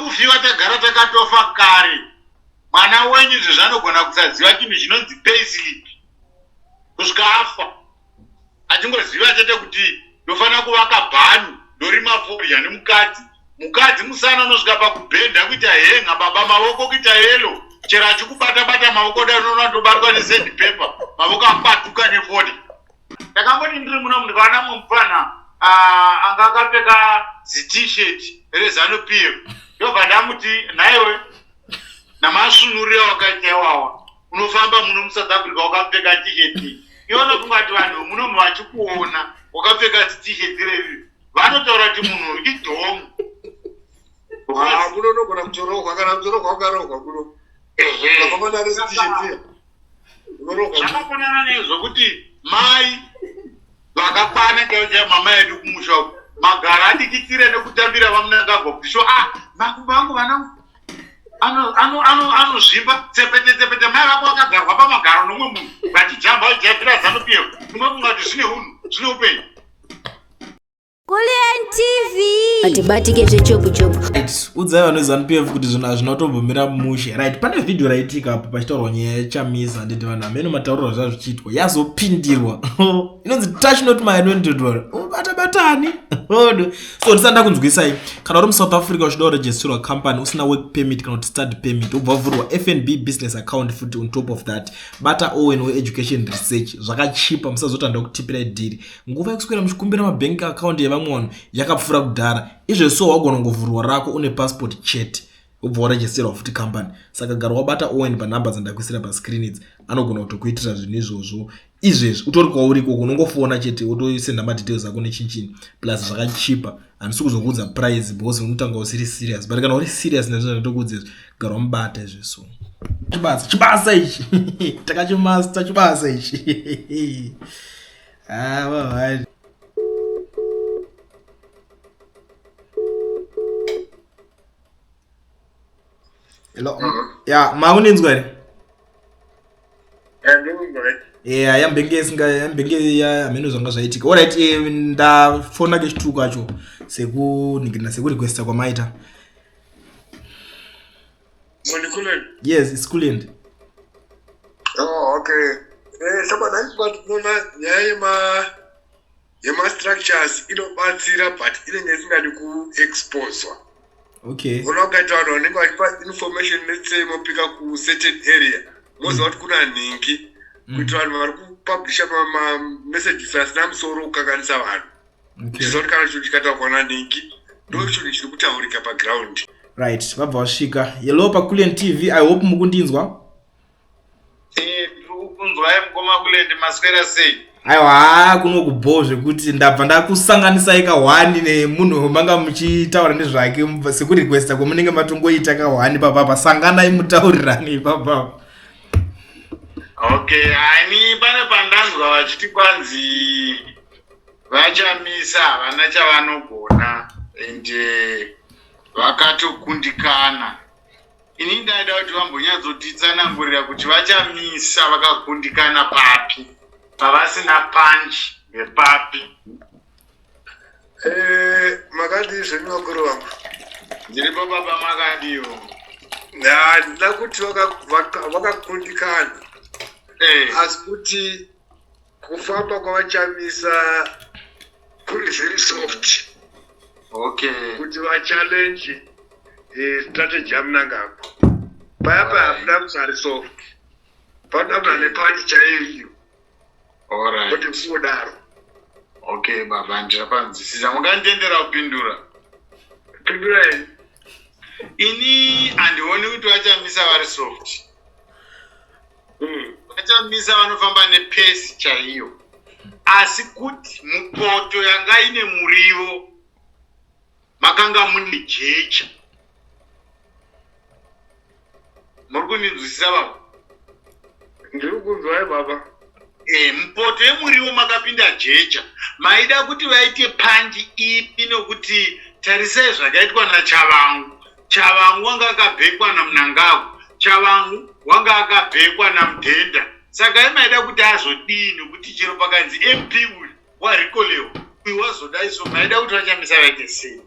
Zvekufiwa tagara takatofa kare. Mwana wenyu izvo zvanogona kusaziva chinhu chinonzi payslip kusvika afa. Achingoziva chete kuti ndofanira kuvaka bhani, ndorima fodya nemukadzi. Mukadzi musana unosvika pakubhenda kuita henga baba mavoko kuita yellow. Chero achikubata bata mavoko dai unoona ndobatwa nesand paper. Mavoko akwatuka nefodya. Ndakamboti ndiri muno ndikaona mumwe mupfana ah, anga akapfeka zi-t-shirt reZanu PF ndobva ndamuti nhaiwe namasvunuriro awakaita iwawa unofamba muno muSouth Africa wakapfeka t-shirt iyi iwe unofunga kuti vanhu vemuno vachikuona wakapfeka zi-t-shirt reri vanotaura kuti munhu idhomu Ah, kuno unogona kutorohwa kana kutorohwa ukarohwa kuno. Ehe. Ukafamba naro zi-t-shirt riya. Zvakafanana nezvokuti mai vakakwana chaivo chaivo mama edu kumusha uku magara adikitire nekutambira vamunangagwa kuti sho ah makumbo angu vana anozvimba tsepete tsepete mai vako vakagarwa pamagaro nomwe munhu vachijamba vachijambira zanu pf unofunga kuti zvine unhu zvine upenyu Kulliant TV. Atibatike zvechopu chopu. Right, udzai vanhu veZanu PF kuti zvinhu hazvina kutombomira mushe. Right, pane video raitika apo pachitaurwa nyaya yaChamisa handiti vanhu hameno matauriro azva zvichiitwa yazopindirwa. Inonzi touch not my anointed one. Ubata batani. So ndisati ndakunzwisai kana uri muSouth Africa uchida kuregisterwa company usina work permit kana kuti study permit wobva wavhurwa FNB business account futi on top of that. Bata Owen weEducation Research zvakachipa musazoti handakutipirai dhiri. Nguva yekuswera muchikumbira mabank account yevamwe vanhu yakapfuura kudhara. Izvezvi so wagona kungovhurwa rako une passport chete wobva waregisterwa futi company. Saka gara wabata Owen panumber dzandakuisira pascreen idzi anogona kutokuitira zvinhu izvozvo izvezvi utori kwauri ikoko unongofona chete wotosenda madetails ako nechinchini plus zvakachipa handisi kuzokuudza price because unotanga usiri serious but kana uri serious nezvinhu zvandatokuudza izvi gara wamubata izvi so chibasa chibasa ichi takachimaster chibasa ichi Ah, well, Hello. Ya, makuninzwa here? Yeah, yambenge isinga yambenge ya hameno zvanga zvaitika. All right, eh, ndafona kechituko kacho sekuningirina sekurequesta kwamaita. Yes, it's Kulend. Oh, okay. Eh, saba ndaipa tinoona nyaya yema yema structures inobatsira but inenge isingadi kuexposwa. Okay. Unoona ukaita vanhu vanenge vachipa information let's say mopika ku certain area moziva kuti kuna nhingi kuitira vanhu vari kupublisha ma messages asina musoro kukanganisa vanhu. Uchiziva kuti kana chinhu chikataurwa nanhingi ndo chinhu chiri kutaurika paground. Right, vabva vasvika. Hello paKulen TV, I hope mukundinzwa. Eh, ndiri kukunzwai mukoma Kulend, maswera sei? Aiwa, haa kuno kubhoo zvekuti ndabva ndakusanganisai kahwani nemunhu manga muchitaura nezvake sekurequesta kwamunenge matongoita kahwani papapa. Sanganai mutaurirane ipapapa. Okay, ani pane pandanzwa vachiti kwanzi VaChamisa havana chavanogona and eh, vakatokundikana. Ini ndaida kuti vambonyatsotitsanangurira kuti VaChamisa vakakundikana papi, pavasina punch ndepapi. Eh, makadii zvenyu vakuru vangu? Ndiripo baba, makadiwo? Handina kuti vakakundikana Eh, asi kuti Kufamba kwaVaChamisa kuri very soft. Okay. Kuti vachallenge eh, strategy yaMnangagwa. Paya paya hapana kuti ari soft. Panoda munhu ane punch chaiyo iyo. Alright. Kuti kudaro. Okay baba ndirapanzwisisa. Munganditendera kupindura? Pindurai. Ini handioni kuti VaChamisa vari soft. VaChamisa vanofamba nepesi chaiyo asi kuti mupoto yanga ine murivo makanga mune jecha. Muri kundinzwisisa baba? Ndiri kunzwai baba. E, mupoto yemuriwo makapinda jecha. Maida kuti vaite panji ipi nokuti tarisai zvakaitwa naChavangu. Chavangu wanga akabhekwa naMnangagwa. Chavangu wanga akabhekwa naMudhenda. Saka imaida kuti azodii nokuti chero pakanzi MP uyu warikolewa uyu wazodai so maida kuti vaChamisa vaite sei?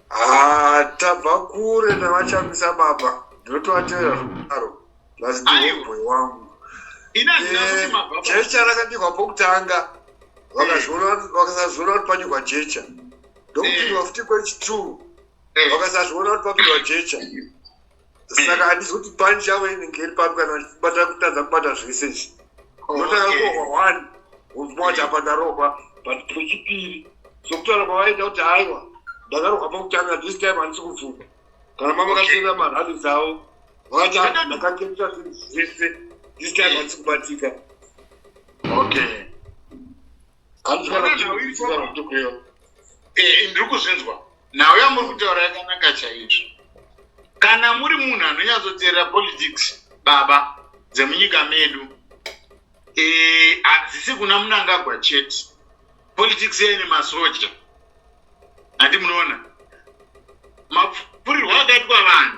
Ah, Tabva kure naVaChamisa baba, ndinotovatevera zvekudaro, plus ndihomeboy wangu. Jecha rakabikwa pokutanga, vakazviona vakasazviona kuti panyikwa jecha, ndokupindwa futi kwechi2, vakasazviona kuti papindwa jecha. Saka handizi kuti panji yavo inenge iri papi kana vachibata kutadza kubata zvese izvi. Unotanga kurohwa one, wobvuma kuti apa ndarohwa, but pechipiri sokutaura kwavaita kuti haiwa, ndakarohwa pokutanga, this time handisi kubvuma. Kana mama vakateerera marallies avo, vakati ndakakepta zvinhu zvese, this time handisi kubatika. Okay, ndiri kuzvinzwa. Nhau yamuri kutaura yakanaka chaizvo. Kana muri munhu anonyatsoteerera politics, baba, dzemunyika medu, hadzisi kuna Munangagwa chete. Politics yaine masoja, handi munoona mapfurirwo akaitwa vanhu,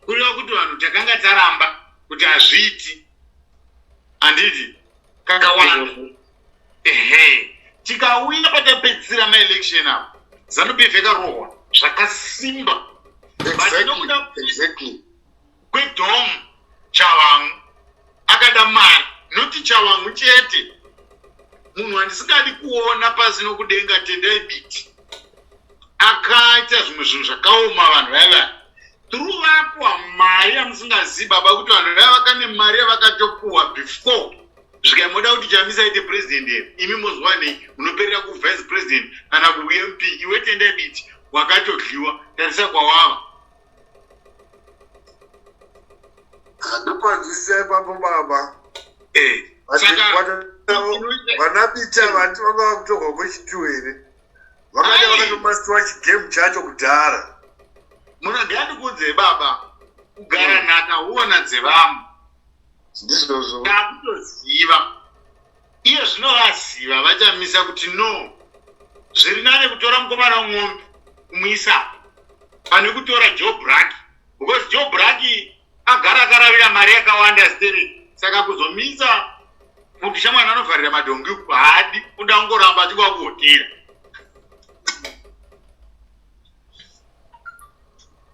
kureva kuti vanhu takanga taramba kuti hazviiti, handiti? Kakawanda, ehe. Tikauya patapedzisira maelection apo, ZANU PF yakarohwa zvakasimba. Nokuda kwedhom Chavangu akada mari, noti Chavangu chete. Munhu wandisingadi kuona pasi nokudenga, Tendai Biti, akaita zvimwe zvinhu zvakaoma. Vanhu vaiva through vapuwa mari yamusingazivi, baba, kuti vanhu vaiva vakane mari yavakatopuwa before. Zvikaimoda kuti Chamisa aite president here? Imi mozwanei? Munoperera kuvice president kana kuMP. Iwe Tendai Biti wakatodyiwa, tarisa kwawava. Handipanzwisisa ipapo, baba. Vana Biti vati vanga vakutorwa kwechitu here? Vakada vakatomastiwa chigame chacho kudhara. Munogara, ndikuudzei baba, kugara nhaka huona dzevamwe. Ndizvozvo. Takutoziva iye zvino, vaziva vachamisa kuti no, zviri nane kutora mukomana wemombe kumuisa pane kutora Joe Black, because Joe Black agara akaravira mari yakawanda stereki. Saka kuzomisa kuti shamwana anovharira madhongi haadi, kuda kungoramba achingwa kuhotera.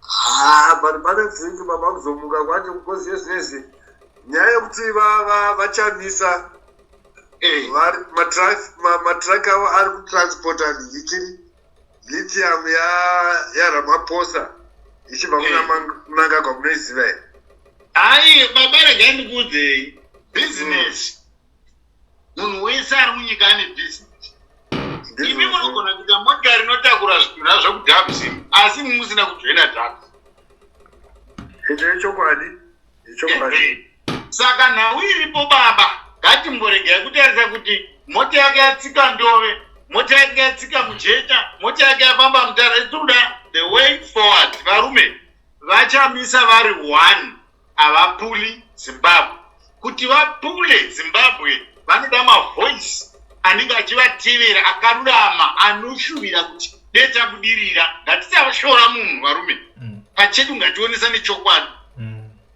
Ha, but pane dzingi, baba, kuzomuka kwacho, because yezvinezvi nyaya yekuti vachamisa matruck avo ari kutransporta lithium yaRamaphosa ichibva kuna Mnangagwa, munoiziva here? Ai baba, regai ndikuudzei, bhizinesi, munhu wese ari munyika ane bhizinesi. Imi munogona kuita motikari inotakura zvitunha zvekudhabs, asi musina kujoina dhabs. Icho ichokwadi, ichokwadi. Saka nhau iripo, baba, ngatimboregai kutarisa kuti mota yake yatsika ndove, mota yake yatsika mujecha, mota yake yafamba mutara. Itoda the way forward, varume. Vachamisa vari one havapuli Zimbabwe. Kuti vapule Zimbabwe vanoda mavoice anenge achivatevera, akarurama, anoshuvira kuti detabudirira. Ngatisashora munhu, varume. Pachedu ngationesane chokwadi.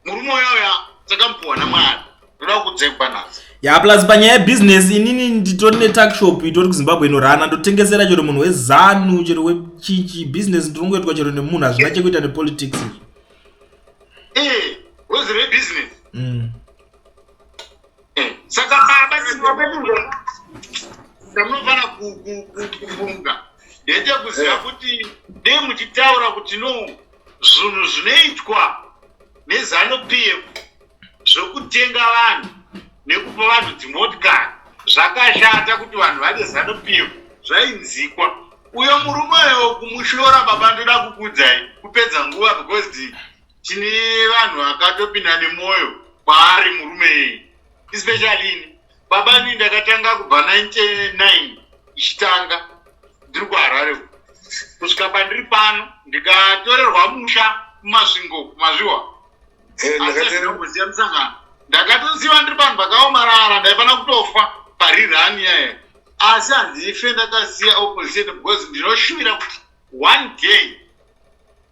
Murume uyoya takamupiwa naMwari, ndoda kudzegwa nadzo. Ya, plus panyaya yebhizinesi, inini nditori netuckshop itori kuZimbabwe inorana. Ndotengesera chero munhu weZANU, chero wechichi. Bhizinesi ndirongoitwa chero nemunhu, hazvina chekuita nepolitics izvo. Rozi rebhizinesi. Saka baba, chamunofanira kufunga ndechekuziva kuti dei muchitaura kuti no, zvinhu zvinoitwa neZANU PF zvokutenga vanhu nekupa vanhu dzimotikari zvakashata, kuti vanhu vade ZANU PF, zvainzikwa. Uyo murume uyo kumushora, baba, ndoda kukudzai, kupedza nguva, because tine vanhu vakatopinda nemwoyo kwaari murume iyeye, especially ini, baba. Ini ndakatanga kubva 99 ichitanga, ndiri kuHarare kusvika pandiri pano, ndikatorerwa musha kuMasvingo, kuMazviwa. Asiamboziva musangano, ndakatosiwa ndiri vanhu vakaomarara, ndaifanira kutofa parirani yaya, asi handife ndakasiya opposition, because ndinoshuvira kuti one day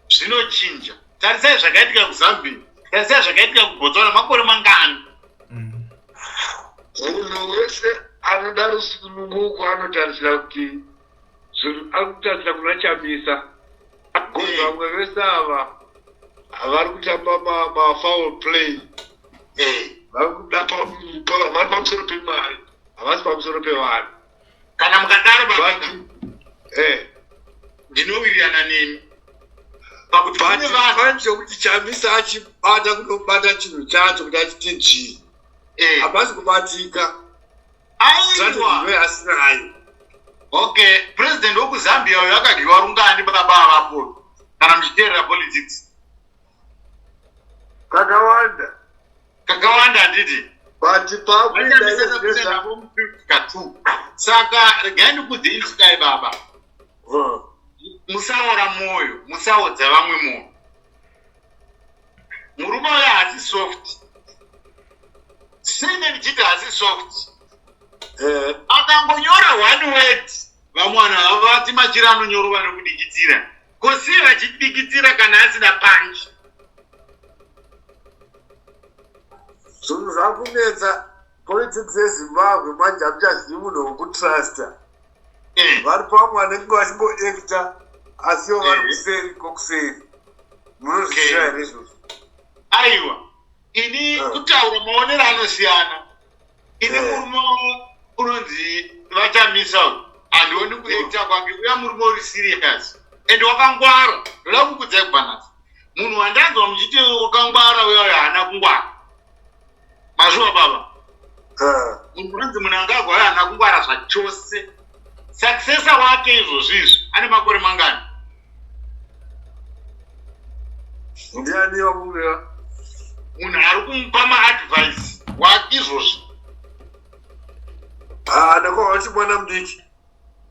zvinochinja. Tarisai zvakaitika kuZambia, tarisai zvakaitika kuBotswana, makore mangani? Munhu wese anoda rusununguko anotarisira kuti zvinhu, ari kutarisira kuna Chamisa. Because vamwe vese ava vari kutamba mafoul play. Vari kuda vari pamusoro pemari, havasi pamusoro pevanhu. Kana mukadaro, baba, But ndinowirirana nemi pakuti but kune vanhu pancho kuti Chamisa achibata kunobata chinhu chacho kuti achiti dzvii, hapasi kubatika. Aiwa. Strategy asinayo. Okay, president wekuZambia uyo akadyiwa rungani, baba avapo, kana muchiteerera politics? Kakawanda. Kakawanda, handiti? But pakuenda Katu. Saka regai ndikudze ichikai, baba, musaora mwoyo, musaodza vamwe mwoyo. Murume uyo haasi soft. Sene ndichiti haasi soft, akangonyora one word, vamwe vanhu havavati machira anonyorova nokudikitira. Kosii vachidikitira kana asina punch? Zvinhu zvakunetsa politics yeZimbabwe manje, hamuchazivi munhu wekutrusta. Vari pamwe vanenge vachingoacta, asiwo vari kuseri kwokuseri. Munozviziva here izvozvo? Aiwa, ini kutaura maonero anosiyana. Ini murume unonzi vaChamisa uyu, handioni kuacta kwake. Uya murume uri serious and wakangwara. Ndoda kukudzai kubhanasi, munhu wandanzwa muchiti wakangwara uya uyo haana kungwara. Mazviwa, baba? Munhu unonzi Munangagwa uyo haana kungwara zvachose. Successor wake izvozvi izvi ane makore mangani? Ndiani wamureva? Munhu ari kumupa maadvice wake izvozvi. Ndakwawa mwana mudiki.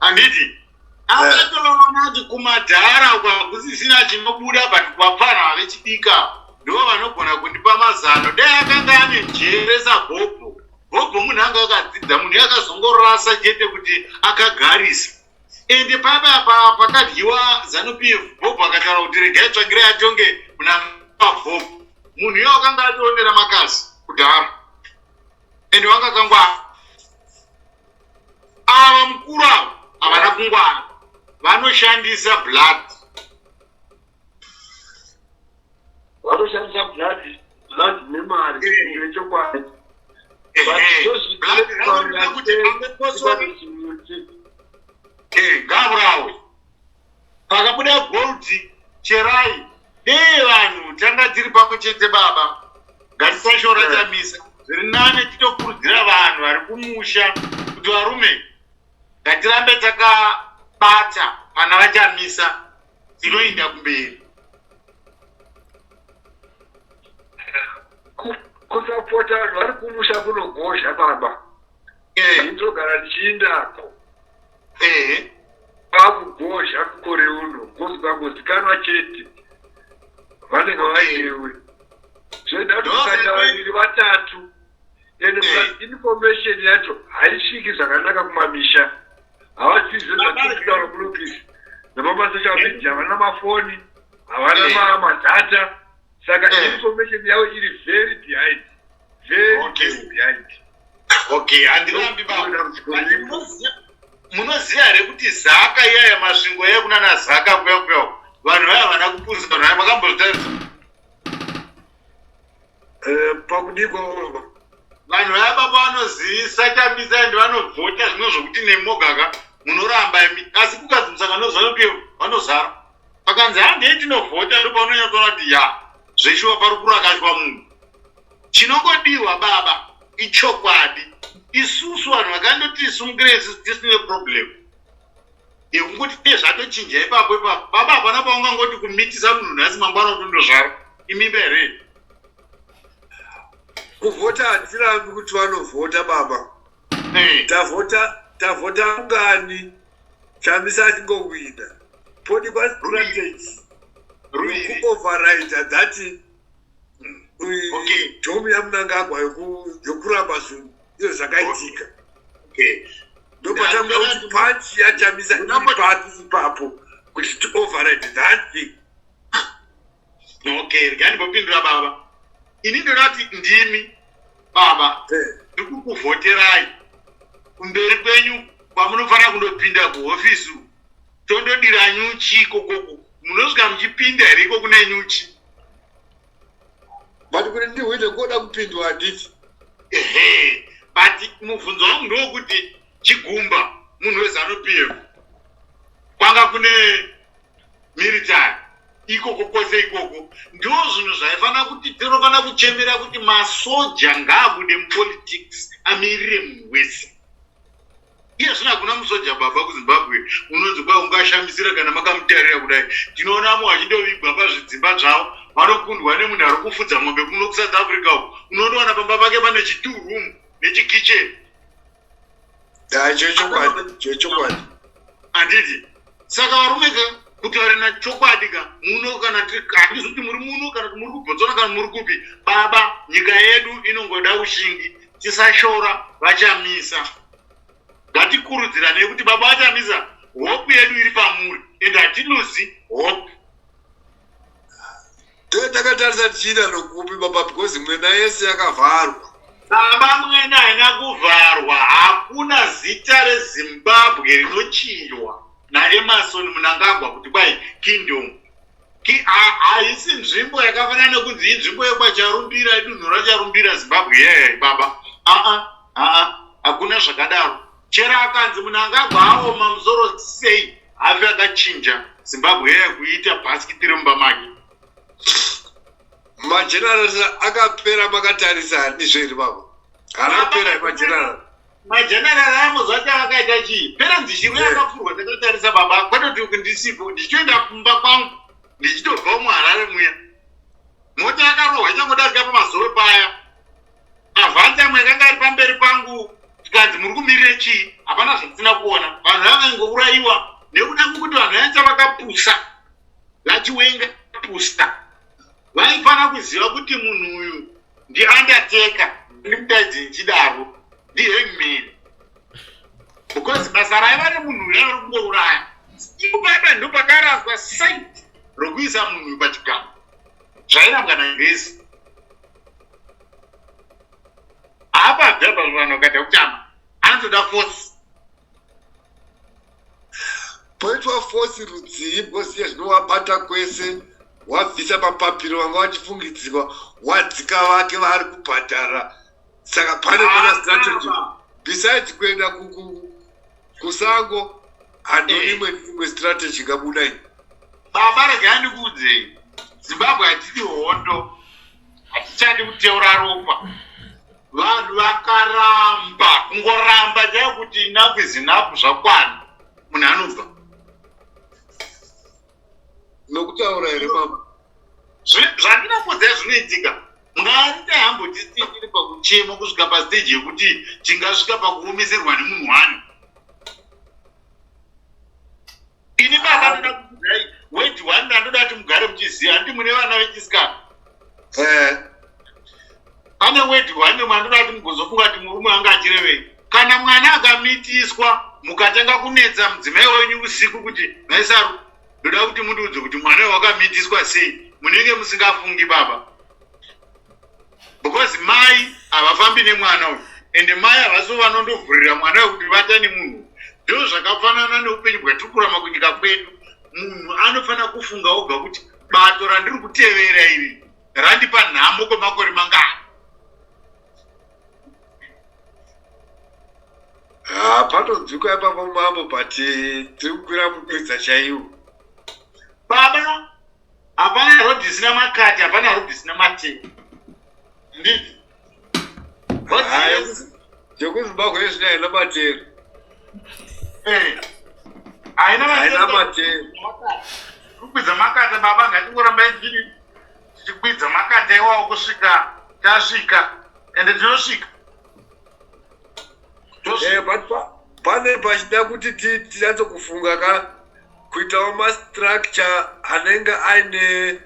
Handiti akatoona kuti kumadhara uko hakusisina chinobuda, but kuvapfana vechidika ndo vanogona kundipa mazano. Dai akanga ane njere saBhobho. Bhobho munhu anga akadzidza, munhu akazongorasa chete kuti akagarisa. Ende papa pakadyiwa ZANU PF, Bhobho akataura kuti regai Tsvangirai atonge. Muna Bhobho munhu iye wakanga ationera makasi kudhara, ende wanga kangwara. Ava mukuru ava havana kungwara, vanoshandisa blood. Vanoshandisa blood, blood nemari nechokwadi. Blood rinoda kuti angokosora, ngavurawe. Pakabuda gold cherai. Dei vanhu tanga tiri pamwe chete, baba, ngatisashora Chamisa. Zviri nane titokurudzira vanhu vari kumusha kuti varume, ngatirambe takabata pana vaChamisa, tinoenda kumberi. Kusapota vanhu vari kumusha kunogozha, baba. Ndinogara ndichiindako. Kwakugozha mukore uno ngozi kwangozikanwa chete vanenge vainewe. Zvoenda kuti ukaita vaviri vatatu, and plus information yacho haisviki zvakanaka kumamisha. Havasizi zvatiri kulokisi nemamasocial media, havana mafoni, havana madata, saka information yavo iri very behind, very very behind. Okay, handirambi, baba. Munoziva here kuti Zaka iyaya, Masvingo iya, kunana Zaka kuya kuya, vanhu vaya havana kupuza? Vanhu vaya makambozvitarisa? Pakudikwa? Vanhu vaya, baba, vanozivisa Chamisa ende vanovhota zvino zvokuti nemogaka munoramba imi. Asi kukanzi musangano ZANU PF, vanozara. Pakanzi handei tinovhota, ndo paunonyatsoona kuti ya, zveshuwa pari kurakashwa munhu. Chinongodiwa, baba, ichokwadi. Isusu vanhu vakandoti sumukire isusu tisine problem yekungoti dei zvatochinja ipapo ipapo, baba. Hapana paungangoti kumitisa munhu nhasi, mangwana utondozvara imimba here? Kuvhota hatirambi kuti vanovhota, baba. Tavhota, tavhota ungani, Chamisa achingowina. Podikwa strategy Ruviri. Yekuoverride that jomu yaMunangagwa yokuramba zvinhu izvo zvakaitika. Ndopatanguda kuti punch yaChamisa iri papi ipapo kuti tioverride that thing. Okay, regai ndimbopindura, baba. Ini ndinoti ndimi, baba, ndiri kukuvhoterai kumberi kwenyu kwamunofanira kundopinda kuhofisi, tondodira nyuchi ikokoko. Munosvika muchipinda here iko kune nyuchi? But kuti ndihwine koda kupindwa handiti? Ehe, but mubvunzo wangu ndowokuti Chigumba munhu weZanu PF, kwanga kune military ikoko kwose ikoko. Ndo zvinhu zvaifanira kuti tinofanira kuchemera kuti masoja ngaabude mupolitics amirire munhu wese. Iye zvino hakuna musoja baba kuZimbabwe unonzi kwa ungashamisira kana makamutarira kudai. Tinoona vamwe vachindovigwa pazvidzimba zvavo vanokundwa nemunhu ari kufudza mombe kuno kuSouth Africa uku. Unondowana pamba pake pane chitwo room nechikitchen. Chochokwadi, chochokwadi. Handiti? Saka varume ka kutaurana chokwadi ka muno kana handisi kuti muri muno kana kuti muri kuBotswana kana muri kupi baba, nyika yedu inongoda ushingi. Tisashora vaChamisa, ngatikurudziranei kuti baba vaChamisa, hope yedu iri pamuri and hatiluzi hope. Tee takatarisa tichiita nokupi baba because mwena yese yakavharwa. Baba mwena haina kuvharwa, hakuna zita reZimbabwe rinochinjwa naEmerson Mnangagwa kuti kwai kingdom. Haisi nzvimbo yakafanana nekunzi inzvimbo yekwaCharumbira, idunhu raCharumbira Zimbabwe yeye baba. Aa aa hakuna zvakadaro. Chero akanzi Mnangagwa aoma musoro sei hafi akachinja Zimbabwe yeye kuiita bhasikiti remumba make. Mageneral akapera makatarisa handizvo here baba? Haana kupera here mageneral? Mageneral amozvati akaita chii? Perenzi Shirwe akapfurwa takatarisa baba, kwete kuti ndisipo, ndichitoenda kumba kwangu ndichitobva muHarare muya. Mota yakarohwa ichangodarika pamazoro paya. Avanza amwe akanga ari pamberi pangu tikanzi muri kumirira chii? Hapana zvatisina kuona. Vanhu vaya vaingourayiwa nekuda kwekuti vanhu vainge vakapusa. VaChiwenga pusa. Vaifanira kuziva kuti munhu uyu ndi undertaker, ndimudaidze ndichidaro, ndi hangman. Because basa raiva remunhu uyu raiva rekungouraya. Ipo paipa ndopakaraswa site rokuisa munhu uyu pachigaro. Zvairambwa naGrace. Haapabvi apa vanhu vakaita kutamba. Anotoda force. Poitwa force rudzii because iye zvino wabata kwese wabvisa mapapiro vanga vachifungidzirwa wadzika vake vaari kubhadhara saka pane mana strategy besides kuenda kusango handoni imwe imwe strategy ingabuda iyi. Baba regai ndikuudzei, Zimbabwe hatidi hondo, hatichadi kuteura ropa. Vanhu vakaramba, kungoramba chaiyo kuti enough is enough, zvakwana, munhu anobva. Nokutaura here mama? Zvandinokuudzai zvinoitika. Mwari dai hambotitsikiri pakuchema kusvika pastage yekuti tingasvika pakuomeserwa nemunhu wani. Ini baba ndoda kukuudzai word one ndandoda kuti mugare muchiziva, handiti mune vana vechisikana? Pane word one mandoda kuti mugozofunga kuti murume wanga achirevei. Kana mwana akamitiswa mukatanga kunetsa mudzimai wenyu usiku kuti maisaru ndoda kuti mundiudze kuti mwana wakamitiswa sei, munenge musingafungi baba. Because mai havafambi nemwana uyu ende mai havasivo vanondovhurira mwana uyu kuti vata nemunhu. Ndizvo zvakafanana neupenyu bwatiri kurama kunyika kwedu. Munhu anofanira kufunga oga kuti bato randiri kutevera iri randipa nhamo kwemakore mangani. Ha, patonzwikwa ipapo mambo, but tiri kukwira mukwidza chaiwo. Baba, hapana road isina makati, hapana road isina mateo. Ndizvo. YekuZimbabwe yezvino haina matero. Haina matero. Kukwidza makata baba, ngatingoramba tiri tichikwidza makata iwawo kusvika tasvika, ende tinosvika. But pane pachida kuti tinyatso kufunga ka kuitawo mastructure anenge aine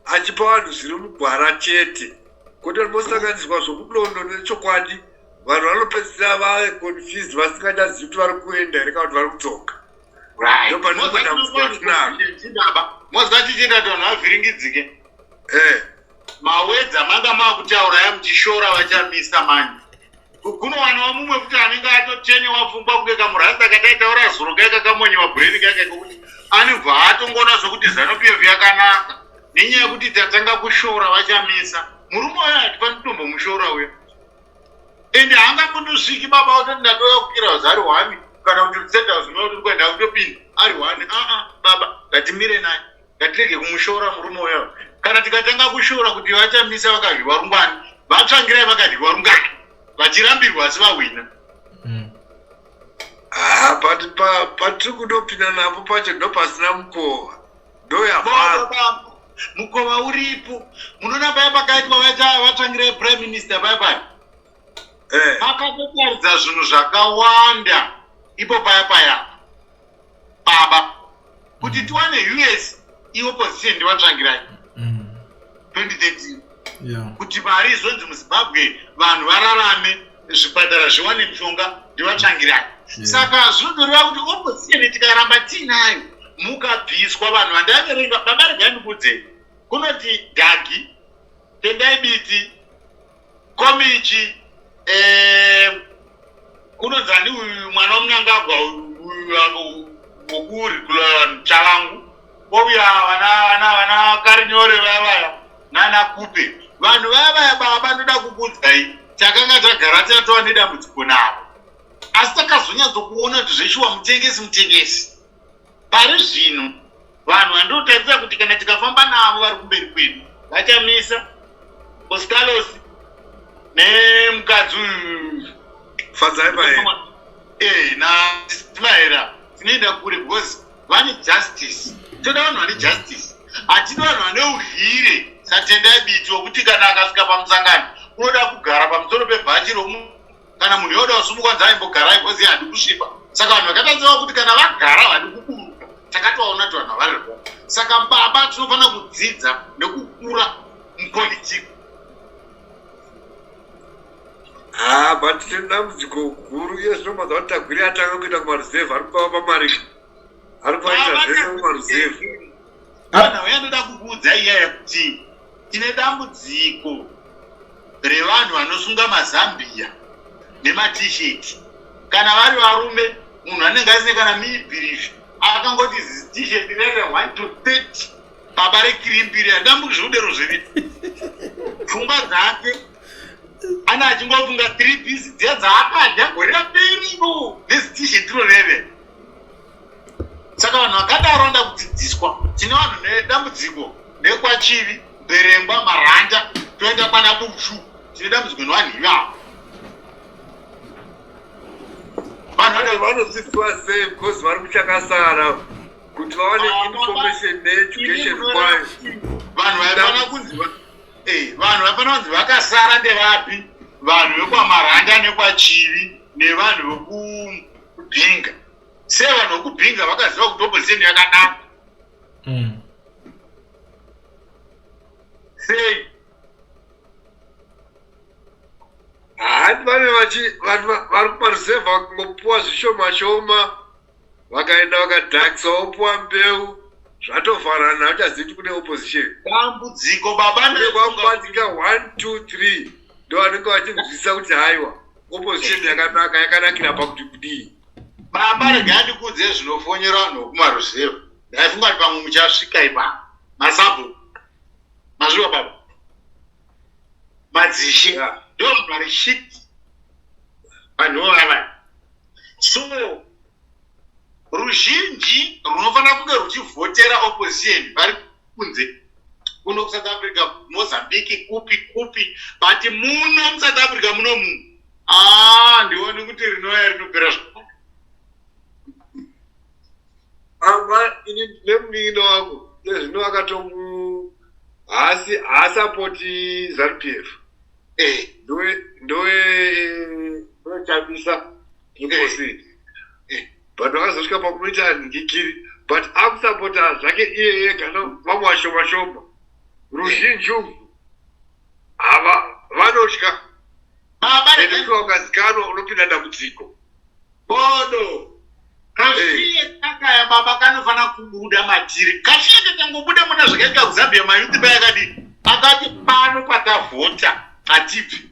achipa vanhu zviri mugwara chete, kwete rimosanganiswa zvokudondo nechokwadi. Vanhu vanopedzisira vaconfused vasingachazivi kuti vari kuenda here kana kuti vari kudzoka. Ndopane dambudziko ratinaro. Moziva chichiita kuti vanhu vavhiringidzike. Mawedza manga makutaura ya muchishora vaChamisa manje. Kunowanawo mumwe futi anenge atotenewa pfungwa kunge kamurasta kataitaura zuro kaika kamonyewa brain kaika kokuti Anobva atongoona zvokuti ZANU-PF yakanaka nenyaya yekuti tatanga kushora vaChamisa. Murume uyo hatifaniri kutombomushora uya. Ende haangambondosviki baba ototi ndatouya kukira house ari one kana kuti state house unoona kuti kwai ndakutopinda ari one. Aa baba ngatimire naye. Ngatirege kumushora murume uya. Kana tikatanga kushora kuti vaChamisa vakadyiwa rungwani, vaTsvangirai vakadyiwa rungani vachirambirwa asi vahwina. Ah, but pa patiri kundopinda napo pacho ndopasina mukova ndoyavhara. Mukova uripo. Munoona paya pakaitwa vaTsvangirai prime minister paya paya. Pakatotaridza zvinhu zvakawanda ipo paya paya. Baba kuti tiwane US iopposition ndivaTsvangirai. 2013. Kuti mari izonzi muZimbabwe vanhu vararame zvipatara zviwane mishonga ndivaTsvangirai. Saka zvinotoreva kuti opposition tikaramba tiinayo mukabviswa vanhu vandaverenga baba regai ndikuudzei kunoti Dhagi, Tendai Biti, Komichi, kunonzi ani uyu mwana waMnangagwa wokurikula Chavangu, kouya vana Karinyore vaya vaya nana Kupe. Vanhu vaya vaya baba ndoda kukuudzai takanga tagara tatova nedambudziko navo asi takazonyatsokuona kuti zveshuwa mutengesi mutengesi. Pari zvino vanhu vandotarisa kuti kana tikafamba navo vari kumberi kwedu vaChamisa, Ostallos nemukadzi uyu Fadzai Mahere. Na Mahera tinoenda kure because vane justice. Toda vanhu vane justice, hatidi vanhu vane udyire saTendai Biti wekuti kana akasvika pamusangano unoda kugara pamusoro pebhachi romu kana munhu yoda kusumuka nzi aimbogarai because hadi kusviba. Saka vanhu vakatanziva kuti kana vagara havadi kuburuka. Takatovaona kuti vanhu havari. Saka baba tinofanira kudzidza nekukura mupolitiki. Ah, but tine dambudziko guru iye zvino mazuva kuti Tagwirei atanga kuenda kumaruzevha ari kuvapa mari ari kuvaita zvese kumaruzevha. Vanhu vayandoda kukuudza iyaya kuti tine dambudziko revanhu vanosunga mazambia nematisheti. Kana vari varume munhu anenge asine kana mibhirifi akangoti tisheti rere 1 to 30 baba rekirimbiri handambuki zvoudero zvivi pfungwa dzake ane achingofunga 3 piece dziya dzaakadya gore raperivo nezitisheti roreve. Saka vanhu vakadaro vanoda kudzidziswa. Tine vanhu nedambudziko nekwaChivi, Berengwa, Maranda, toenda kwana Bushu. Tine dambudziko nevanhu ivavo. Vanhu vanodzidziswa sei because vari kuchakasara kuti vawane information needucation kwayo. Vanhu vaifana kunzi vanhu vaifana kunzi vakasara ndevapi? Vanhu vekwaMaranda nekwaChivi nevanhu vekubhinga. Sei vanhu vekubhinga vakaziva kuti opposition yakanaka? Sei? Handi vane vachi vanhu vari kumaruzevha vakangopuwa zvishoma shoma vakaenda vakadhakisa vopuwa mbeu zvatovharana hauchazivi kuti kune opposition. Dambudziko baba kune kwakubatika 1 2 3 ndo vanenge vachinzwisisa kuti haiwa opposition yakanaka yakanakira pakuti kudii. Baba regai ndikuudze zvinofonyera vanhu vekumaruzevha. Ndaifunga kuti pamwe muchasvika ipapo. Masabhuku. Mazviwa baba. Madzishe. Ndo vanhu vari shit. Vanhu vava. So ruzhinji runofanira kunge ruchivhotera opposition vari kunze kuno kuSouth Africa, Mozambique, kupi kupi, but muno muSouth Africa munomu ndioni kuti rinouya rinopera zvakanaka. Baba ini nemunin'ina wangu nezvino akatomu haasi haasapoti ZANU PF. Ndowe ndoChamisa Inkosi. But vakazosvika pakunoita ngikiri but akusapota zvake iye ega vamwe vashoma shoma. Ruzhinji uku hava vanotya. Baba ende kuti ukazikanwa unopinda dambudziko. Bodo. Kashiye kakaya baba kanofana kubuda matiri. Kashiye kakangobuda muna zvakaitika kuZambia mayuthi payakadii. Akati pano patavhota hatibvi.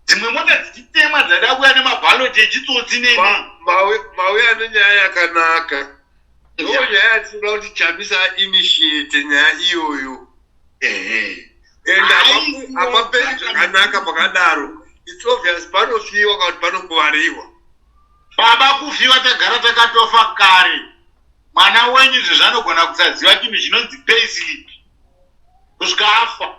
Dzimwe mota dzichitemwa dzada kuuya nemabhaloti echitsotsi nene. Mauya nenyaya yakanaka. Ndo nyaya yatinoda kuti Chamisa initiate nyaya iyoyo. And hapaperi zvakanaka pakadaro. It's obvious panofiwa kana kuti panokuvariwa. Baba kufiwa tagara takatofa kare. Mwana wenyu izvo zvanogona kusaziva chinhu chinonzi payslip kusvika afa.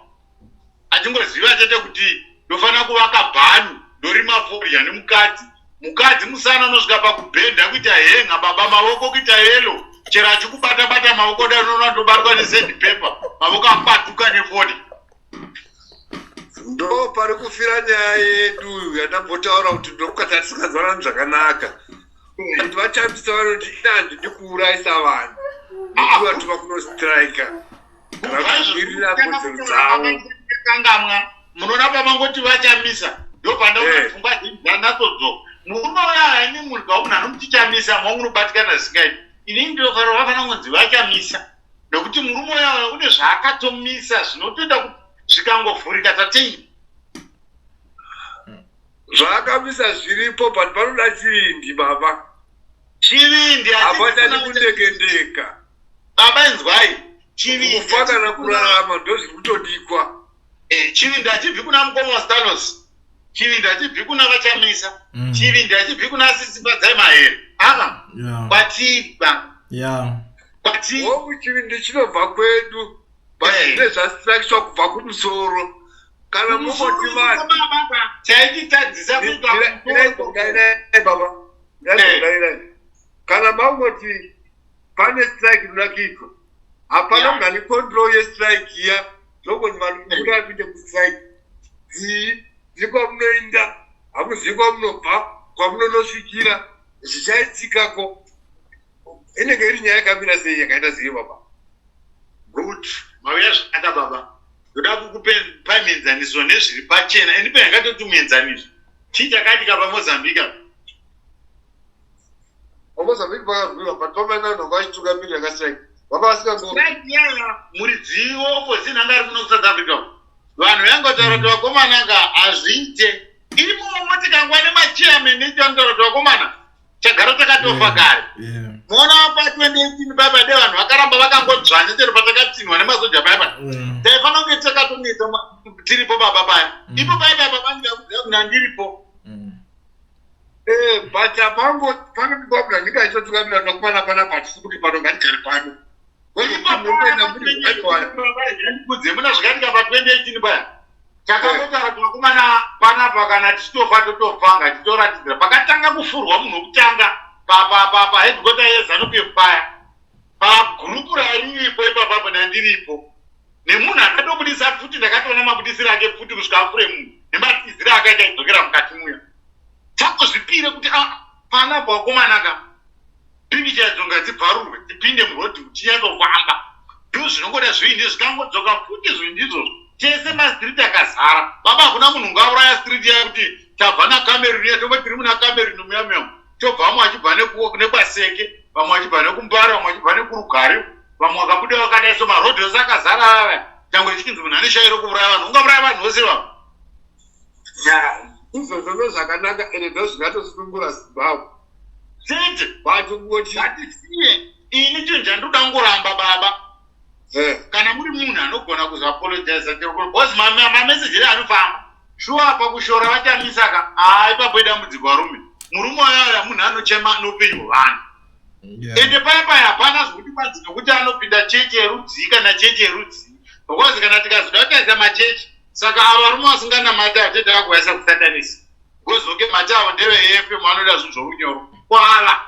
Achingoziva chete kuti ndofanira kuvaka bhani, ndorima fodya nemukadzi. Mukadzi musana unosvika pakubhenda kuita henga baba mavoko kuita yellow. Chero achikubata bata mavoko dai unoona ndobatwa nesand paper mavoko akwatuka nefodya. Ndo pari kufira nyaya yedu yandambotaura kuti ndokukati tisinganzwanani zvakanaka. Kuti vaChamisa vanoti ina handidi kuurayisa vanhu nekuvatuma kunostrika kana kumirira kodzero dzavo. Kangamwa munoona pamangoti vaChamisa ndopandaona pfungwa dzanatsodzo. Murume uya ini munhu kamunhu anomuti Chamisa mwangu unobatikana zvisingaiti. Ini ndinofanira vafanira kunzi vaChamisa nekuti murume uya une zvaakatomisa zvinotoita kuti zvikangovhurika tatei. Zvaakamisa zviripo but panoda chivindi baba. Chivindi hapachadi kundekendeka. Baba inzwai. Chivindi kufa kana kurarama ndozviri kutodikwa. Chivindi hachibvi kuna mukoma Stalos. Chivindi hachibvi kuna vaChamisa. Chivindi hachibvi kuna sisi Fadzai Mahere. Ava kwatibva. Kwati hongu chivindi chinobva kwedu but zvine zvastrikiswa kubva kumusoro. Kana mungoti vanhu chaititadzisa kuita baba kana mangoti pane strike inoda kuitwa hapana munhu ane control yestrike iya zvongoti vanhu kubuda vapinde kustrike dzii dziri kwamunoinda hamuzivi kwamunobva kwamunonosvikira zvichaitikako inenge iri nyaya yakamira sei yakaita sei baba. Good mauya zvakanaka baba ndoda kukupai muenzaniso nezviri pachena ini pena ngatoti muenzaniso chii chakaitika paMozambique apa. PaMozambique pakarwiwa but pamaina vanhu vanga vachitungamirira kastrike vanga vasingango muridzi weopposition anga ari kuno kuSouth Africa vanhu vaingotaura kuti vakomana ka hazviite imomo tikangwa nemachairman echanotaura kuti vakomana Tagara takatofa kare. Muona pa 2018 paya pade vanhu vakaramba vakangodzvanya chero patakatsinwa nemasoja paya paya. Taifanira kunge takatonetsa tiripo baba paya. Ipo paya paya baba ndikakuziva kuti ndandiripo. But apango panodiwa munhu anenge achitotungamira kuti vakomana panapa hatisi kuti pano ngatigare pano. Kudze muna zvakaitika pa 2018 paya. Takangotaura kuti vakomana panapa kana tichitofa totofa ngatitoratidzira. Pakatanga kufurwa munhu wekutanga paheadquarter yeZanu PF paya pagrupu rairipo ipapapo ndandiripo nemunhu akatobudisa pfuti ndakatoona mabudisiro ake pfuti kusvika afure munhu nematiziro akaita aidzokera mukati muya. Takuzvipire kuti panapa vakomana ka pikicha idzo ngadzibvarurwe tipinde muroad tinyatsofamba ndozvinongoda zviindi zvikangodzoka futi zvinhu ndizvozvo tese mastreet akazara baba hakuna munhu ungauraya street ya kuti tabva naCameron ya tobva tiri muna Cameron muya muya tobva vamwe vachibva nekwaseke vamwe vachibva nekumbare vamwe vachibva nekurugare vamwe vakabuda vakadai so maroad ose akazara aya nyangwe zvichinzi munhu ane shairo kuuraya vanhu ungauraya vanhu vose vavo ya izvozvo ndozvakanaka ende ndozvingatosunungura Zimbabwe chete but kungoti ngatisiye ini chinhu chandinoda kungoramba baba kana muri munhu anogona kuzoapologiza chero because mameseji ere anofamba shuwa pakushora vachamisa ka haa ipapo idambudziko varume murume uya munhu anochema noupenyu hwevanhu ende paya paya hapana zvekuti kwanzi nokuti anopinda chechi yerudzii kana chechi yerudzii because kana tikazoda kutarisa machechi saka ava varume vasinganamati ava tete vakuvaisa kusatanisi because okay mati avo ndeve AFM vanoda zvinhu zvorunyoro kwala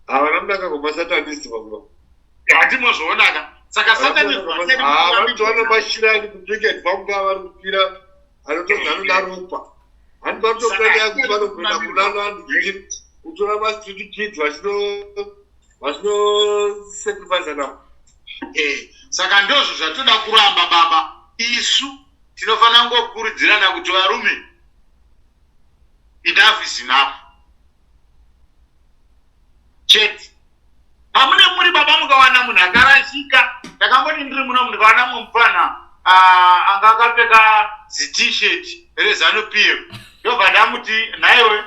havana mudaka kumasatanist baba hatimozvionaka saka satanivanotoona mashirani kucricket vangu vari kupira anotonzi anoda ropa handi vanotopenya kuti vanogona kunana kutora mastreet kids vachinosacrifice navo. Saka ndozvo zvatoda kuramba baba isu tinofanira kungokurudzirana kuti varume enough is enough chete. Pamune muri baba mukawana munhu akarashika ndakamboti ndiri muno ndikawana mumwe mupfana anga akapfeka zi-t-shirt reZanu PF ndobva ndamuti nhaiwe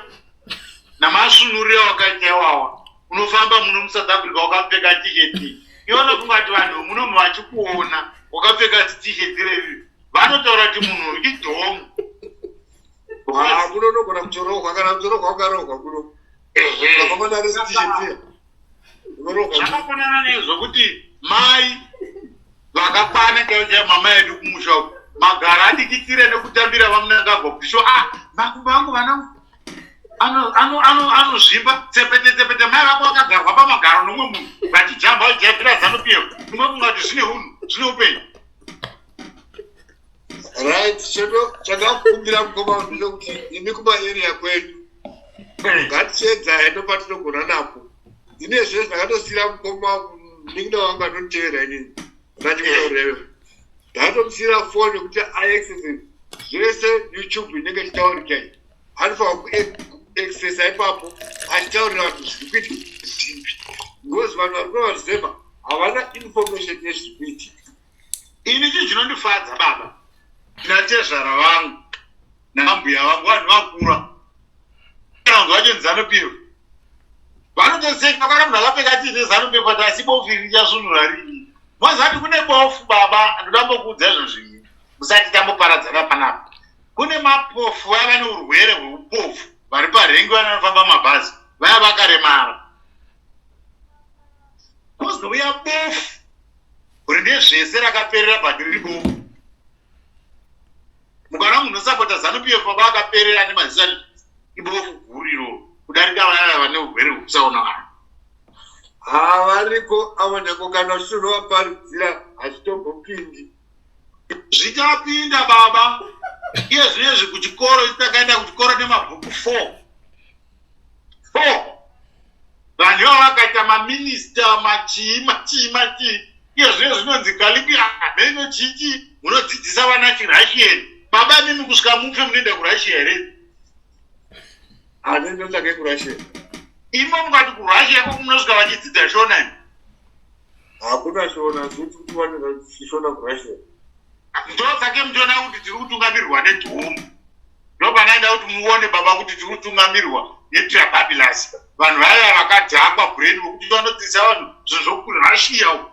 namasvunuriro awakaita iwawa. Unofamba muno muSouth Africa wakapfeka t-shirt, iwe unofunga kuti vanhu muno vachikuona wakapfeka t-shirt revi, vanotaura kuti munhu idhomu. Ah, kuno unogona kutorohwa, kana kutorohwa ukarohwa kuno. Ukafamba naro t-shirt, unorohwa. Zvakafanana nezvokuti mai vakakwana chaivo chaivo, mama edu kumusha uku, magara adikitire nekutambira vaMnangagwa kuti sho, ah, makumbo angu vanangu anozvimba tsepete tsepete. Mai vako vakagarwa pamagaro nomwe munhu vachijamba, vachijambira ZANU PF. Unofunga kuti zvine unhu, zvine upenyu? Right, chendo chandakukumbira, mukoma, ndechekuti imi kumaarea kwenyu ngatichiedzai ndopatinogona napo. Ine zvese ndakatosiyira mukoma, munin'ina wangu anonditevera inini, ndachikutaurireyo, ndakatomusiyira foni yekuti aiaccesse zvese. YouTube inenge ichitaurika iyi, anofanira kuaccessa ipapo achitaurira vanhu zviri kuitika zvipi, because vanhu vari kuvarizeva havana information yezviri kuitika. Ini chinhu chinondifadza, baba, natezvara vangu nambuya vangu, vanhu vakura, kana vanhu vacho ZANU PF vanotoseka kana munhu akapfeka tiine ZANU PF ati, "Asi bofu iri richasvunura rini?" Mazati kune bofu, baba, ndoda mbokuudza izvo zvinhu musati tamboparadzana panapa. Kune mapofu vaya vane urwere hweupofu, vari parengi, vana vanofamba mabhazi vaya vakaremara. Kuzouya bofu rine zvese rakaperera, but riri bofu. Mukaona munhu unosapota ZANU PF, baba, akaperera nemaziso, ane ibofu guru iroro kudarika vaya vane urwere hwekusaona vanhu. Havariko avo, nyange kana uchitovaparidzira hazvitombopindi. Zvichapinda, baba. Iye zvinezvi kuchikoro, takaenda kuchikoro nemabhuku four four. Vanhu ivavo vakaita maminista, machii machii machii. Iye zvino zvinonzi curriculum chichi, munodzidzisa vana chiRussian. Baba, mimi kusvika mufe munoenda kuRussia here? Hanendotsvake kuRussia. Imo mukati kuRussia koko munosvika vachidzidza Shona imi. Hakuna Shona, zviti kuti vanoshona kuRussia. Ndosake muchiona kuti tiri kutungamirwa nedhomu. Ndopanaenda kuti muone, baba, kuti tiri kutungamirwa netrababilas, vanhu vaiva vakadhakwa brain, vokuti vanodzidzisa vanhu zvinhu zvokuRussia uku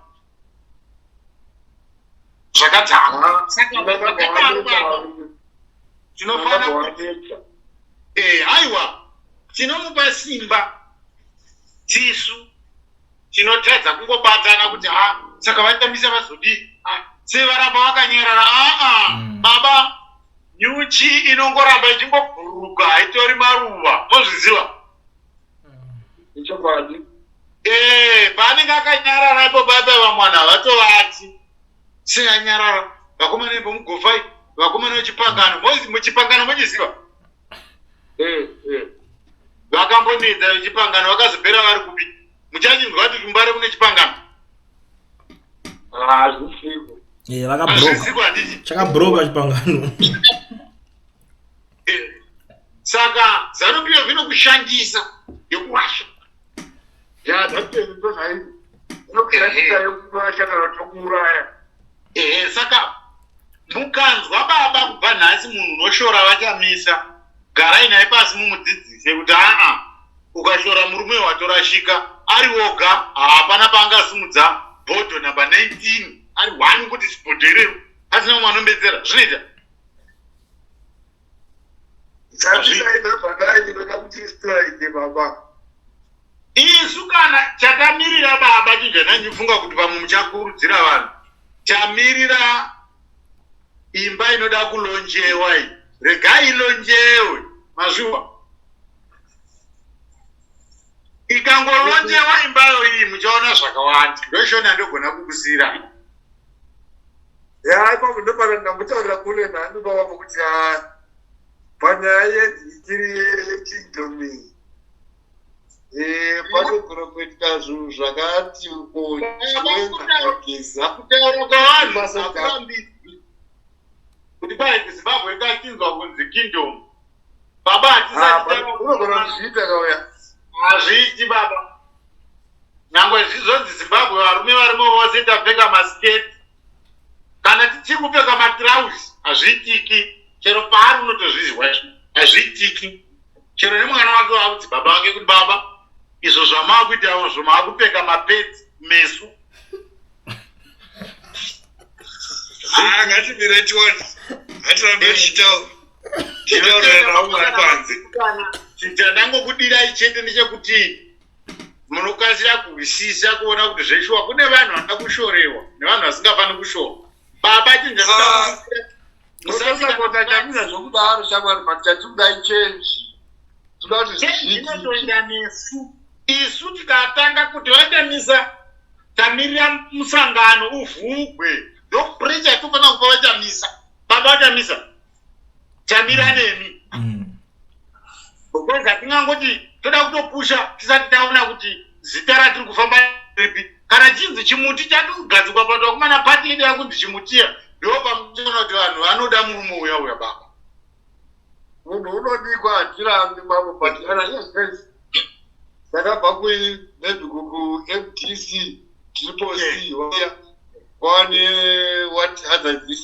zvakadhakwa. Saka zvakadaro, baba, tinofanira kuti aiwa, tinomupa simba. Tisu tinotadza kungobatana kuti ha, saka vaChamisa vazodii? Ah, sei varamba vakanyarara? Aa, baba, nyuchi inongoramba ichingobhururuka, haitori maruva, mozviziva. Ichokwadi. Paanenge akanyarara ipo paipa, vamwe vanhu havatovati sei anyarara. Vakomana vemugofai, vakomana vechipangano, muchipangano mochiziva. Vakambonetsa vechipangano, vakazopera vari kupi? Muchachinzwa kuti kuMbare kune chipangano? Hazvisiko. Vakabroka. Hazvisiko, handiti? Chakabroka chipangano. Saka ZANU PF inokushandisa yokurasha. Ya, zvatezvo inokushandisa yokurasha kana kuti yokuuraya. Ehe, saka mukanzwa, baba, kubva nhasi munhu unoshora vaChamisa, garai naye pasi mumudzidzise kuti aa, ukashora murume watorashika ari woga, hapana paangasimudza bhodho namba 19 ari one kuti zibhodho irero asina mumwe anombetsera. Zvinoita. Chamisa inobva ndinoda kuti strike, baba. Isu kana chatamirira, baba, chinjananyifunga kuti pamwe muchakurudzira vanhu, tamirira imba inoda kulaunchewa iyi. Regai ilaunchewe, mazviwa. Ikangolaunchewa imbayo iyi, muchaona zvakawanda. Ndoshona ndogona kukusira. Ya, ipapo ndopana ndambotaurira kule nani baba kuti ha, panyaya yedhikiri yekingdom iyi, panogona kuitika zvinhu zvakati kochiwengageza. Kutaura kwavanhu hakurambidzwi kuti kwai Zimbabwe ikachinzwa kunzi kingdom, baba, hatisati. Unogona kuzviita kauya. Hazviiti, baba. Nyangwe zvizonzi Zimbabwe varume varimo vose tapfeka masiketi kana tichiri kupfeka matirauzi, hazviitiki. Chero paari unotozvizwa izvo, hazviitiki. Chero nemwana wake wakuti baba vake kuti, "Baba, Izvo zvamaakuita izvo maakupfeka mapedzi mesu. Ah, ngatimire tione. Ngatirambe tichitaura. Tichitaurira navo vari panze. Chandangokudirai chete ndechekuti munokasira kuhwisisa kuona kuti zveshuwa kune vanhu vanoda kushorewa nevanhu vasingafaniri kushorwa. Baba chinhu ah. Musasapota Chamisa zvokudaro shamwari but chatikuda ichange. Toda kuti zvinotoenda nesu. Isu tikatanga kuti vaChamisa tamirira musangano uvhugwe ndokuprecha yatofanira kupa vaChamisa. Baba vaChamisa tamira nemi. Because hatingangoti toda kutopusha tisati taona kuti zita ratiri kufamba ripi. Kana chinzi chimuti chatogadzikwa pato vakomana pati yedu yakunzi chimutiya ndo pamuchaona kuti vanhu vanoda murume uya uya baba. Munhu unodikwa hatirambi mambo but kana yes takabva ku maybe ku MDC triple C waya kwane what other this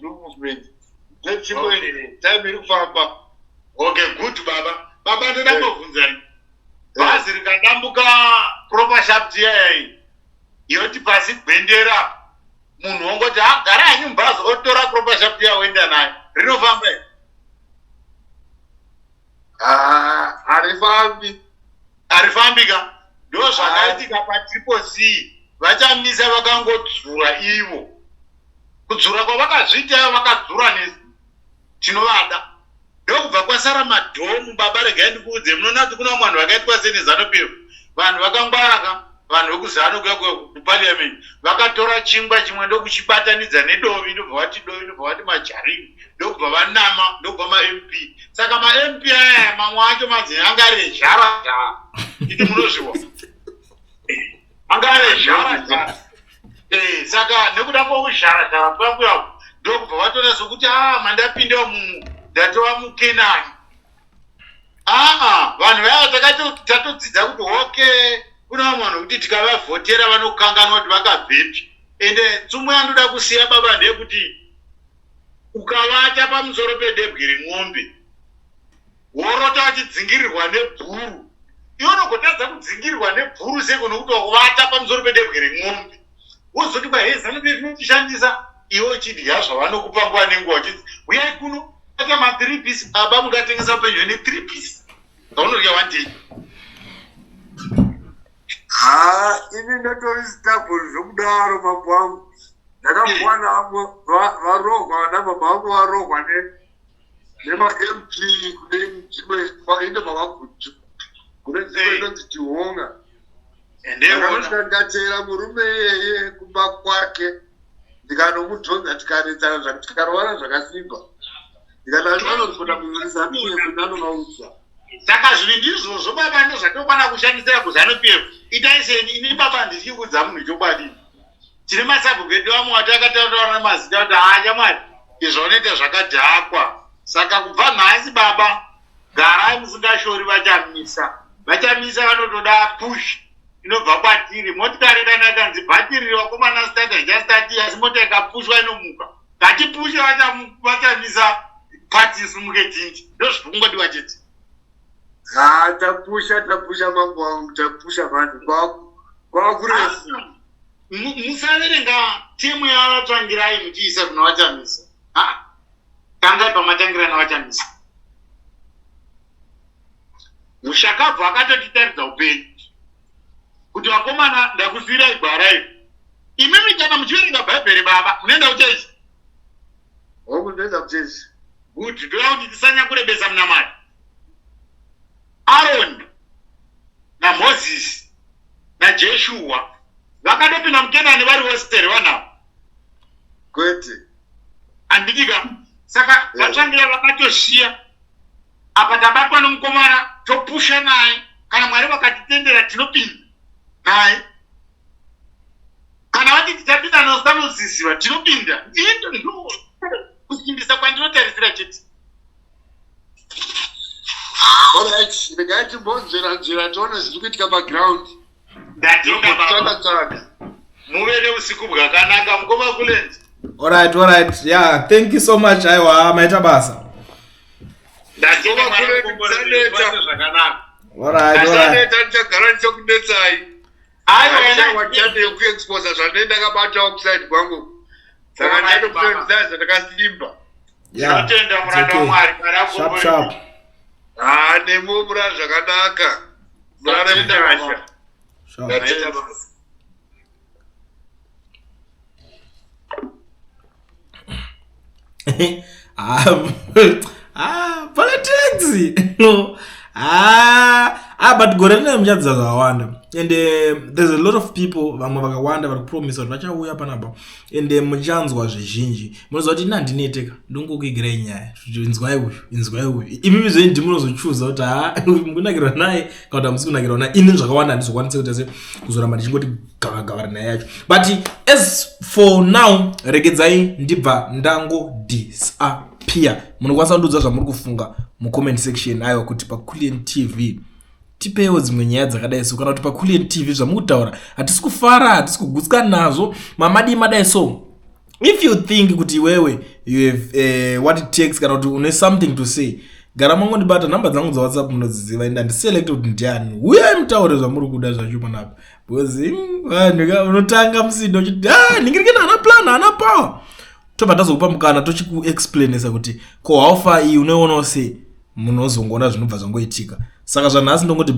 blue movement then chimwe time iri kufamba. Okay, good baba. Baba ndoda kubvunzai. Bhazi rikadambuka proper shaft yayi yoti pasi gwendera munhu wongoti agara ah, hanyu mubhazi otora proper shaft iya woenda nayo rinofamba here? Ah, harifambi. Harifambi ka? Ndo zvakaitika patriple C vachamisa vakangodzura ivo kudzura kwavakazviita vakadzura nesu tinovada ndokubva kwasara madhomu baba regai ndikuudze munoona kuti kuna vamwe vanhu vakaitwa sei nezanu pf vanhu vakangwara ka vanhu vekuzanu kuya kuparliament vakatora chingwa chimwe ndokuchibatanidza nedovi ndobva vati dovi ndobva vati majarini ndokubva vanama ndokubva mamp saka mamp aya mamwe acho manzi anga ari ezhara zhara iti munozviwa anga ari ezhara zhara eh, saka nekuda kwekuzhara zhara kuya kuya ndokubva vatoona sokuti a ah, mandapinda mumu ndatova mukenani aa vanhu vaya tatodzidza kuti okay kune vamwe vanhu vekuti tikavavhotera vanokanganwa kuti vakabvepi ende tsumo yandoda kusiya baba ndeyekuti ukavata pamusoro pedebwe remombe worota wachidzingirirwa nebhuru iwe unogotadza kudzingirirwa nebhuru seko nokuti wakuvata pamusoro pedebwe remombe wozoti kwa hei zanu pf inotishandisa iwe uchidya zvavanokupa nguva nenguva uchidzi huyai kuno ata ma-three piece baba mungatengesa upenyu hwene three piece zvaunodya one day haa ini ndatori stubborn zvokudaro mambo wangu ndakambowana varohwa vana baba vangu varohwa nemamp kune nzvimbo ine mavagutu kune nzvimbo inonzi tihonga ndakanosvika ndikateera murume iyeye kumba kwake ndikanomudhonza tikanetsana tikarovana zvakasimba ndikati anozopota kuzanu pf ndanovaudza saka zvinhu ndizvozvo baba ndozvatokwana kushandisira kuzanu pf itai seni ini baba handityi kuudza munhu chokwadi tine masabhuku edu amwe atakataura nemazita kuti haa shamwari izvo unoita zvakadhakwa saka kubva nhasi baba garai musingashori vachamisa vachamisa vanotoda push inobva kwatiri motikari kana ikanzi bhatiri vakomana start haichastati asi mota ikapushwa inomuka ngatipushe vachamisa pati isumuke tindi ndozviri kungodiwa chete haa tapusha tapusha mambo wangu tapusha vanhu kwakurefu Musaverenga temu yavatsvangirai muchiisa kuna vachamisa. Ah, tangai pamatangira navachamisa. Mushakabvu akatotitaridza upenyu kuti vakomana ndakusiirai gwara iri. Imimi kana muchiverenga bhaibheri baba munoenda kuchechi? Hongu ndinoenda kuchechi. Good, ndoda kuti tisanya kurebesa munamato. Aroni naMozisi naJeshuwa vakatopinda muKenani vari vose here vanhu ava? Kwete. Handiti ka? Saka vatsvangira vakatosiya apa tabatwa nomukomana topusha naye kana Mwari vakatitendera tinopinda naye kana vati tichapinda nosanozisiva tinopinda ndo kusimbisa kwandinotarisira chete Alright, regai timbonzvera nzvera tione zviri kuitika paground. Ndatenda baba. Tsvaga. Muve neusiku bwakanaka mukoma Kulens. Alright, alright. Yeah, thank you so much. Aiwa, maita basa. Ndatenda Mwari mukomborere zvakanaka. Asaneta ndichagara ndichokunetsai. Aiwa yekuexposa zvandee ndakabata kuside kwangu. Saka ndatokutoendesai zvandakasimba. Tinotenda muranda waMwari. Sharp sharp. Ah, nemo murara zvakanaka. Murara munyasha. Sharp. Ah, ah, politics no ah, ah, but gore rine muchadzidza zvakawanda and there's a lot of people vamwe vakawanda vari kupromisa kuti vachauya panapa and muchanzwa zvizhinji. Munoziva kuti ini handineteka, ndongokuigirai nyaya, inzwai uyu, inzwai uyu, imimi zvenyu ndimunozochuza kuti ha mukunakirwa naye kana kuti hamusi kunakirwa naye. Ini zvakawanda handizokwanisi kuita se kuzoramba ndichingoti gavagava naye yacho, but as for now regedzai ndibva ndango disappear. Munokwanisa kundiudza zvamuri kufunga mucomment section, aiwa, kuti paCulian TV tipewo dzimwe nyaya dzakadai so, kana kuti paCulian TV zvamukutaura hatisi kufara, hatisi kugutska nazvo, mamadii madai. So if you think kuti iwewe you have what it takes, kana kuti une something to say, gara mangondibata. Nhamba dzangu dzaWhatsApp munodziziva, ende handiselect kuti ndiani. Uyai mutaure zvamuri kuda zvacho panapa, because vanhu ka unotanga musindo uchiti, ah, ningirikeni hana plan, hana power, tobva tazokupa mukana tochikuexplainesa kuti ko how far iyi unoionawo sei. Munozongoona zvinobva zvangoitika. Saka zvanhasi ndongoti.